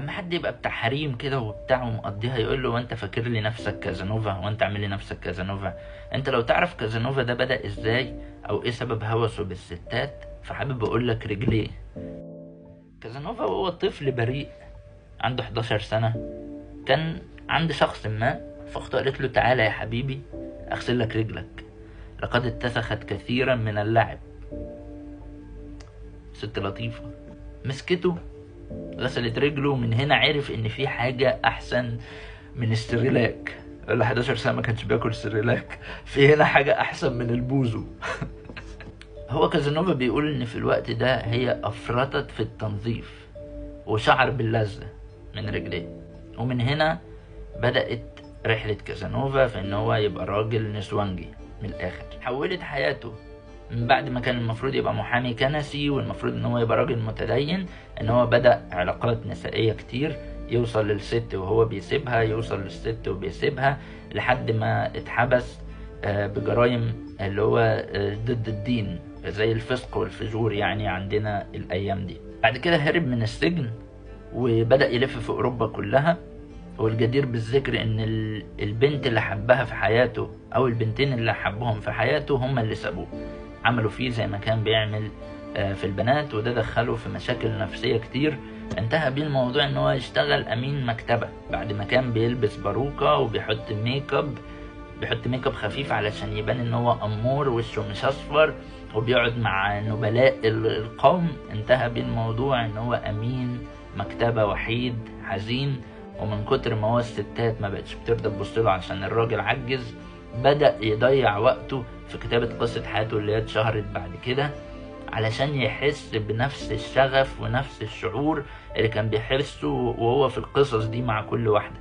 لما حد يبقى بتاع حريم كده وبتاع ومقضيها يقول له وانت فاكر لي نفسك كازانوفا، وانت عامل لي نفسك كازانوفا. انت لو تعرف كازانوفا ده بدأ ازاي او ايه سبب هوسه بالستات، فحابب اقول لك رجليه. كازانوفا وهو طفل بريء عنده 11 سنة كان عند شخص ما، فاخته قالت له تعالى يا حبيبي اغسل لك رجلك، لقد اتسخت كثيرا من اللعب. ست لطيفة مسكته غسلت رجله، من هنا عرف ان في حاجة احسن من السريلاك. ولا 11 سنة ما كانش بياكل سريلاك، في هنا حاجة احسن من البوزو. هو كازانوفا بيقول ان في الوقت ده هي افرطت في التنظيف وشعر باللذة من رجليه، ومن هنا بدأت رحلة كازانوفا في ان هو يبقى راجل نسوانجي من الاخر. حولت حياته من بعد ما كان المفروض يبقى محامي كنسي والمفروض ان هو يبقى راجل متدين، ان هو بدأ علاقات نسائية كتير، يوصل للست وهو بيسيبها، يوصل للست وبيسيبها، لحد ما اتحبس بجرائم اللي هو ضد الدين زي الفسق والفجور يعني عندنا الايام دي. بعد كده هرب من السجن وبدأ يلف في اوروبا كلها. والجدير بالذكر ان البنت اللي حبها في حياته او البنتين اللي حبهم في حياته هم اللي سابوه، عملوا فيه زي ما كان بيعمل في البنات، وده دخله في مشاكل نفسية كتير. انتهى بيه الموضوع ان هو يشتغل امين مكتبة بعد ما كان بيلبس باروكة وبيحط make up، بيحط make up خفيف علشان يبان ان هو امور وشه مش اصفر، وبيقعد مع نبلاء القوم. انتهى بيه الموضوع ان هو امين مكتبة وحيد حزين، ومن كتر ما هو الستات ما بقتش بترضى تبص له عشان الراجل عجز، بدأ يضيع وقته في كتابة قصة حياته اللي هي اتشهرت بعد كده، علشان يحس بنفس الشغف ونفس الشعور اللي كان بيحسه وهو في القصص دي مع كل واحدة.